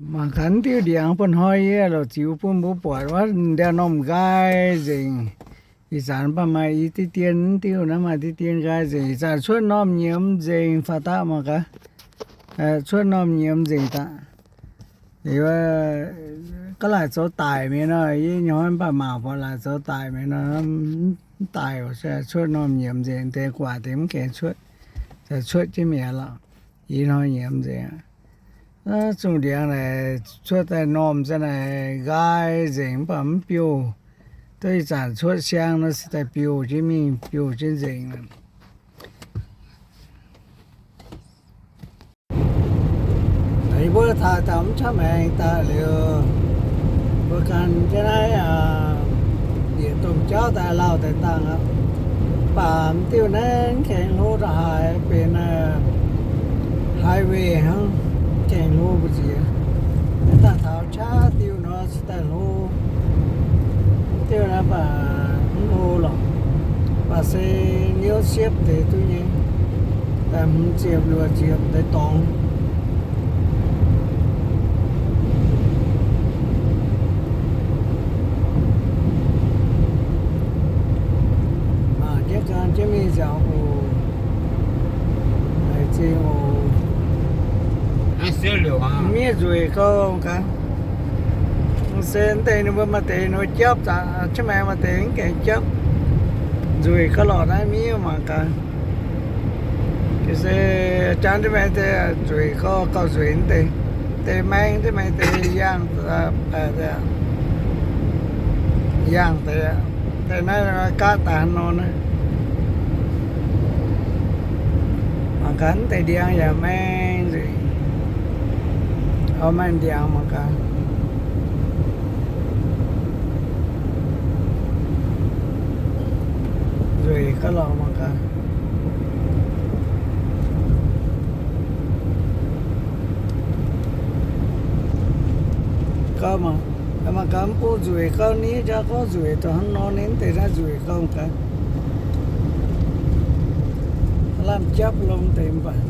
Mangc gaax diuh ndiangx bun hnoi yie loc ziux bun mbuo buatc wuov, ndiangx-normh nqaai nzengc. Ih zanc mv baac maaih i diqv dien, diuh naaiv maaih diqv dien nqaai nzengc. Ih zanc cuotv normh nyiemz nzengc faaux daqv mangc gaax. Cuotv normh nyiemz nzengc daqv. Gaav laaic zoux daic mi'aqv nor, yie hnoi mv baac mangc buatc laaic zoux daic mi'aqv nor, mv daic, cuotv normh nyiemz nzengc, deix guaax deix mv gaengh cuotv, cuotv jienv mi'aqv lorqc. Ih hnoi nyiemz nzengc. Zungh ndiangx naaic cuotv daaih normh za'naaic nqaai nzengc mv baac mv biouv. Duqv ih zanc cuotv siang nor se daaih biouv jienv mingh, biouv jienv nzengc. Yie mbuo taux taux mv qaqv maengx daaih liuz, mbuo gan jienv naaiv bieqc domh jauv daaih lauh deix dangh aqv. Mv baac m'diuh naaiv mv gaengh hlo ndongc haaix, benx highway hnangv, mv gaengh hlo mbu'ziex. Naaiv daaih taux qaqv diuh nor se daaih hlo. Diuh naaiv baac mv hlo lorqc. Baac se hnyouv siepv deix duqv nyei. Daaih hmz ziepc luoqc ziepc deix dorngx. Mangc jienv gan jienv mingh nziaauc oc. Laengz zingh oc. Miev nzueic gauh gaax. Se deix ninh mbuo maaih deix ninh mbuo japv zaqc, qiex maengx maaih deix mv gaengh japv. Nzueic gauh lorqc naaiv miev mangc gaax. Se jangx jienv maengx deix nzueic gauh, gauh nzueic deix. Deix maengx jienv maengx deix yangh, yangh deix. Deix naaiv gaatv daaih haaix nor naaiv. Mangc gaax deix ndiangx yaac maengx nzueic. Oix maaih ndiangx mangc gaax. Nzueic gauh lorqc mangc gaax. Gauh mangc, mangc gaax mv bung nzueic gauh ni, jangx gorngv nzueic dongh hnangv nor ninh deix naaiv nzueic gauh mangc gaax. Lamh japv longx deix mv baac.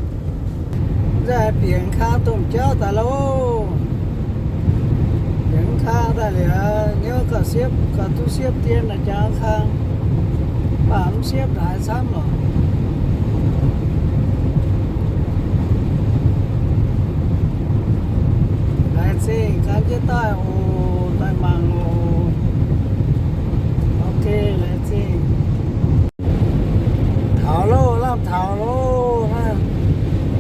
Nzauh bieqc kang domh jauv daaih loh. Bieqc kang daaih liuz, hnyouv gauh siepv, gauh duqv siepv dien naaic jangx kang. Mv baac mv siepv ndaaix camv lorqc. Laengz zingh gan jienv daaih oc, daaih mangc oc. Ok, laengz zingh. Taux loh, lamh taux loh naaiv.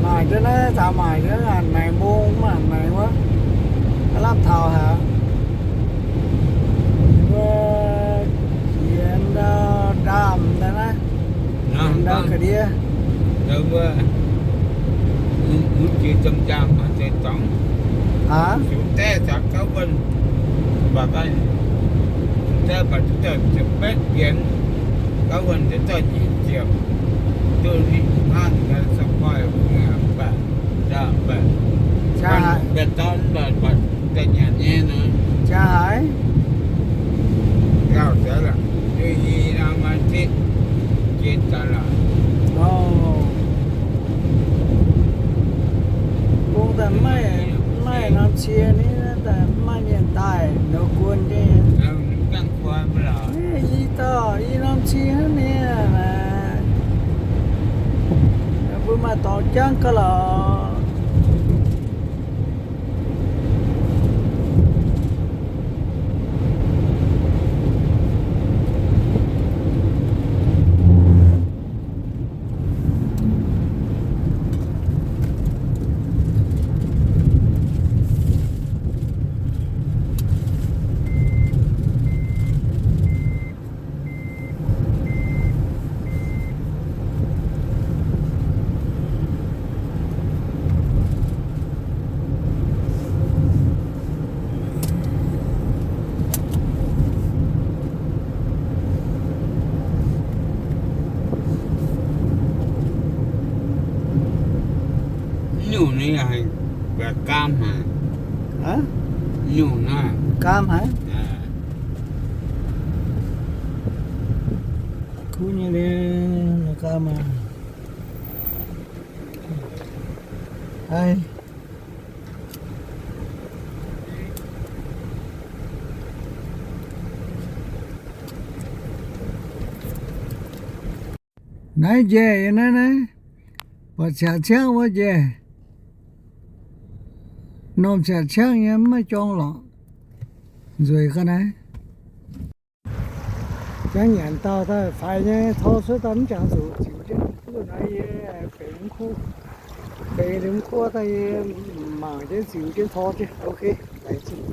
Maaic jienv naaiv, taux maaic jienv a'hneic mbong, a'hneic wuov, lamh taux haic. Mbuo jiex ndau ndaamv daaih naaiv, ndau ga'ndiev. Aa, jaa haic. Bung daaih maiv maaih norm cie ni, daaih maiv maaih mienh daaih, ndoqc guon nyei. I dauh i norm cie hnangv nie, mbuo maaih dorngx jangv gauh lorqc. Nyungc naaiv yaac gaam haic. Nyungc naaiv gaam haic. Kuv nyei le, gaam haic. Haiz. Naaiv njaih yiem naaiv naaiv, buatc ciangv ciangv wuov njaih. Normh ciangv ciangv nyei, mv maaih jorng lorqc. Nzueic ga'naaiv naaiv. Jangv nyanc dauh daaih faix nyei, tor cuotv daaih mv jangx zuqc ziux jienv. Nzunc naaiv yie benx mv kuv, benx liuz mv kuv daaih yie mangc jienv ziux jienv tor jienv. Ok, laengz zingh.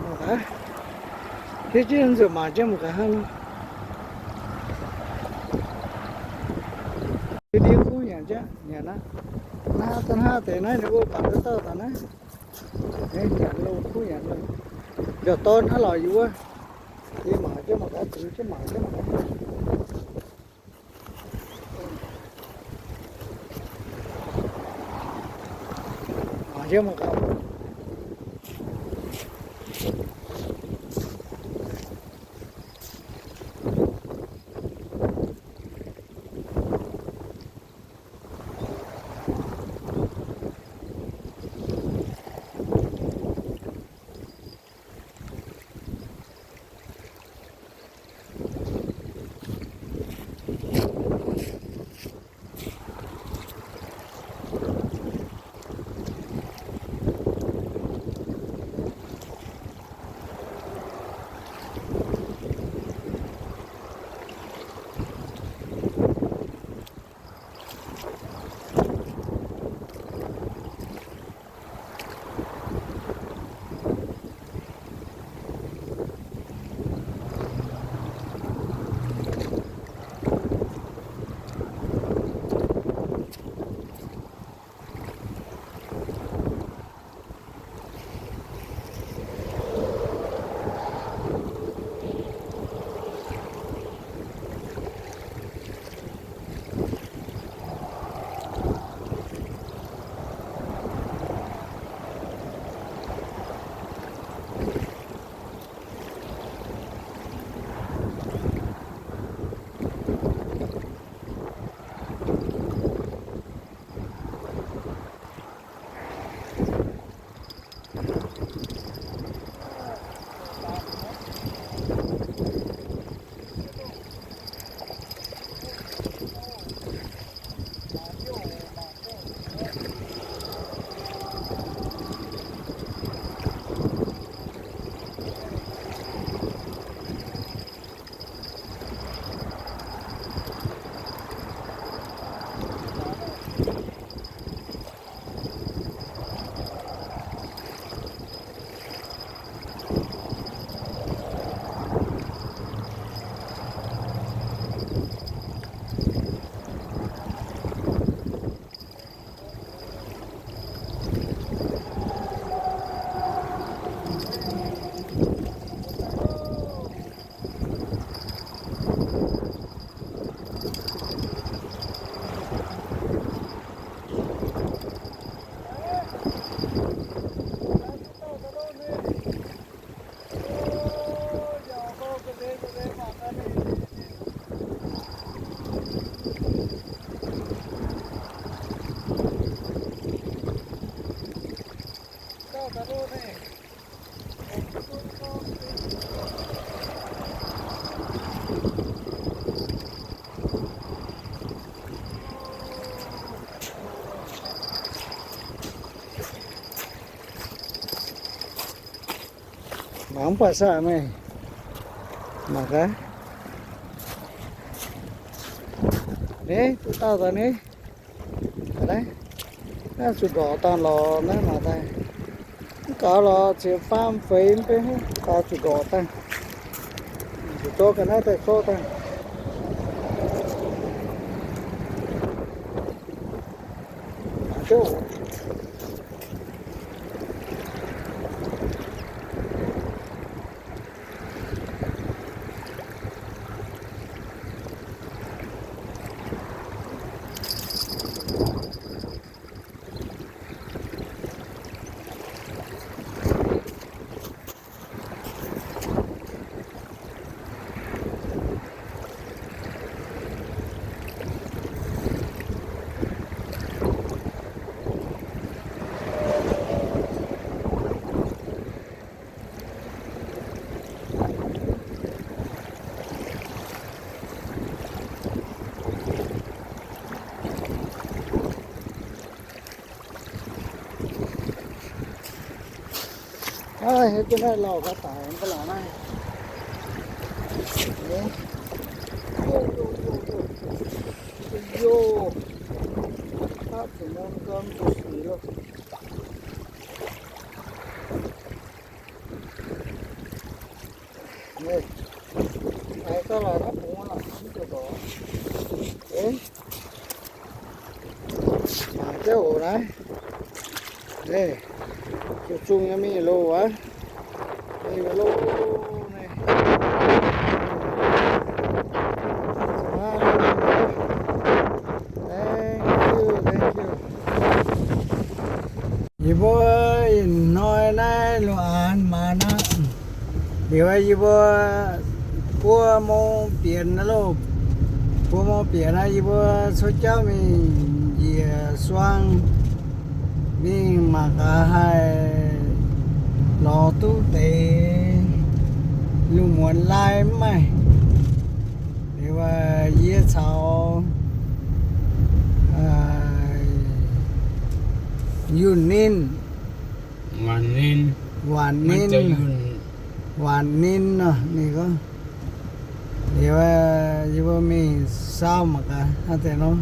Mangc gaax, hiuv jienv nzunc mangc jienv mangc gaax hnangv nor. Ndiev kuv nyanc jienv, nyanc naaiv, naaiv da'hnangv deix naaiv ninh mbuo baac dauh dauh daaih naaiv. Nyanc lo kuv nyanc lo. Njoux dorn hnangv lorqc yie wuov. Yie mangc jienv mangc gaax, ziux jienv mangc jienv mangc gaax. Mangc jienv mangc gaax. Mangc mv baac saah meih. Mangc gaax. Naaiv, duqv dauh daaih naaiv. Naaiv, naaiv zuqc ndorqc dangh lorz naaiv mangc daaih. Mv gaux lorz ziex faam feix mv bei, gaux zuqc ndorqc dangh. Zuqc zorqv ga'naaiv daaih zorqv dangh. Aa, hiuv duqv naaiv lauh gaax daic mv baac lorqc naaiv. Yo, aqv zuqc mun gau mv zuqc sic loh. Aengx gauh lorz naaiv bungx lorqc, mv zuqc lorz. Mangc jienv oc naaiv. Zuqc zungh nyei mingh loh wuov. Mingh loh naaiv. Thank you, thank you. Yie mbuo ih hnoi naaiv loz-aanx maanc aqv. Liuz yie mbuo buo mong bienx loh, buo mong bienx naaiv yie mbuo cuotv jauv mingh njiec suang, mingh mangc gaax haih lorz duqv deix lungh muonz lai mv maaih. Liuz yie caux Yunh Ninh, Waanc Ninh, Waanc Ninh nor, ninh gorngv, liuz yie mbuo mingh saauv mangc gaax hnangv deix nor,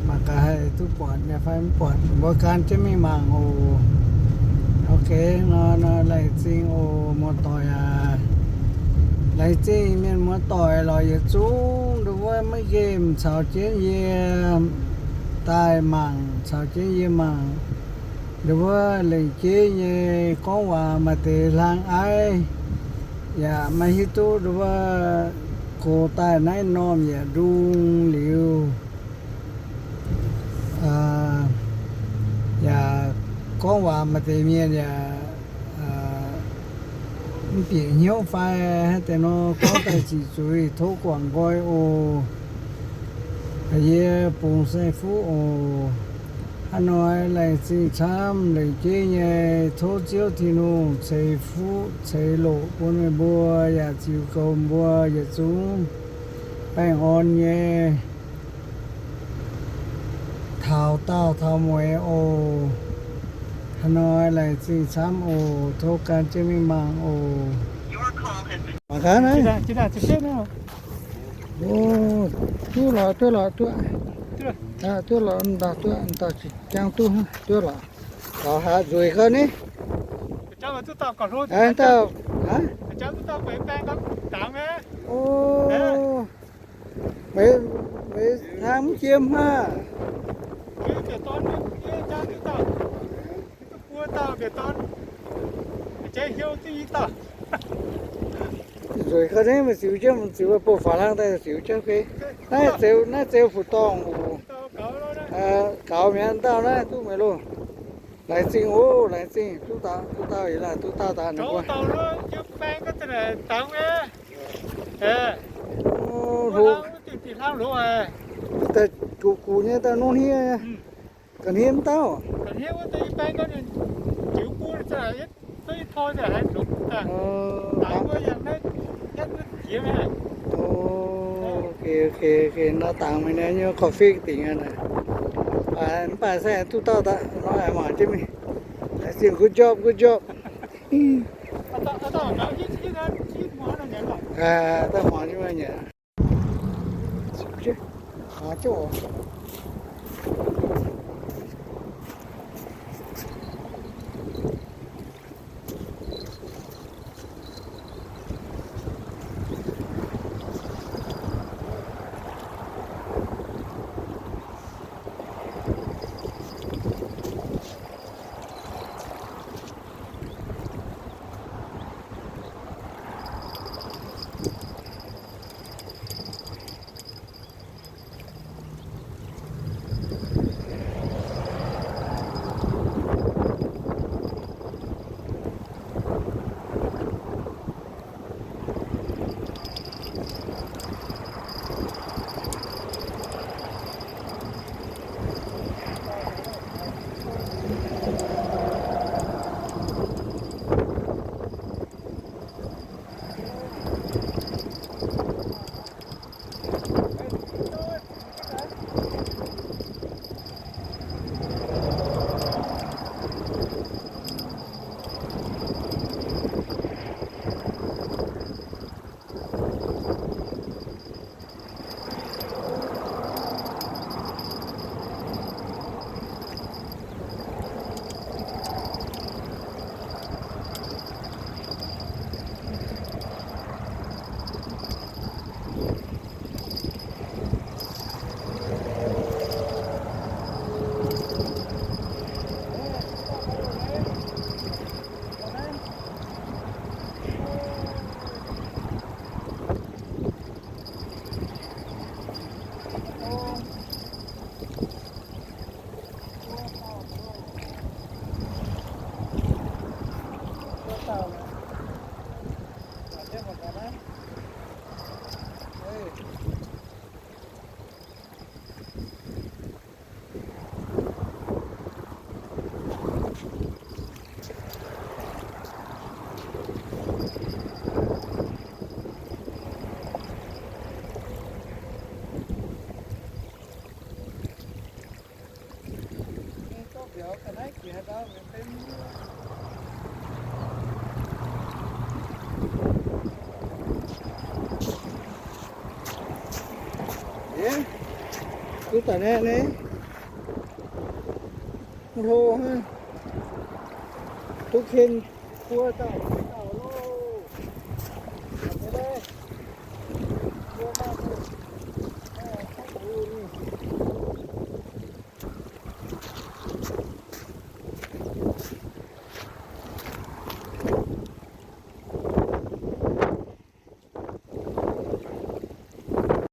mangc gaax haih duqv buatc nyei fai mv buatc, mbuo gan jienv mingh mangc oc. Ok, nor, nor, laengz zingh oc muoz-doic aac. Laengz zingh mienh muoz-doic lorz yietc zungv ndon wuov maiv nqemh caux jienv yie daaih mangc, caux jienv yie mangc ndon wuov lengc jeiv nyei gorngv waac maaih deix hlang aiv, yaac maiv hiuv duqv ndon wuov gox daaih naaiv normh yietc ndung liuz, yaac gorngv waac maaih deix mienh yaac mv bieqc hnyouv fai haaix deix nor gorngv daaih ziqc zuiz tov guangc nqoi oc. Yie bungx saeng-fuqv oc. Hnangv nor laengz zingh camv lengc jeiv nyei tov Ziouv Tin-Hungh ceix fuqv ceix loc bun meih mbuo yaac ziux goux mbuo yietc zungv baengh orn nyei taux daauh taux mueiz oc. Hnangv nor laengz zingh camv oc. Tov gan jienv mingh mangc oc. Mangc gaax naaiv. Duqv lorqc, duqv lorqc, duqv. Duqv lorqc, dauh duqv, dauh jangv duqv, duqv lorqc. Taux haaix nzueic gau ni? Dauh, haaix? Meih, meih hlang mv jiem maah. Nzueic gau ni, meih ziux jienv, ziux bouh faaux hlang daaih ziux jienv fai. Naaiv zeux, naaiv zeux fuc dorngh oc. Gaux mi'aqv, dauh naaiv duqv meih loh. Laengz zingh oc, laengz zingh. Duqv dauh, duqv dauh ih laanh, duqv dauh daaih ninh mbuo. Daaih gux gux nyei daaih nongv hniev, ga'hniev dauh. Ok, ok, nor dangx meih nyei coffee dingc aqv. Mv baac se duqv dauh daaih nor mangc jienv mingh. Laengz zingh, good job, good job. Daaih hmuangx nyei nyanc. Duqv daaih naaiv, hlo hnangv, duqv ken buov dauh.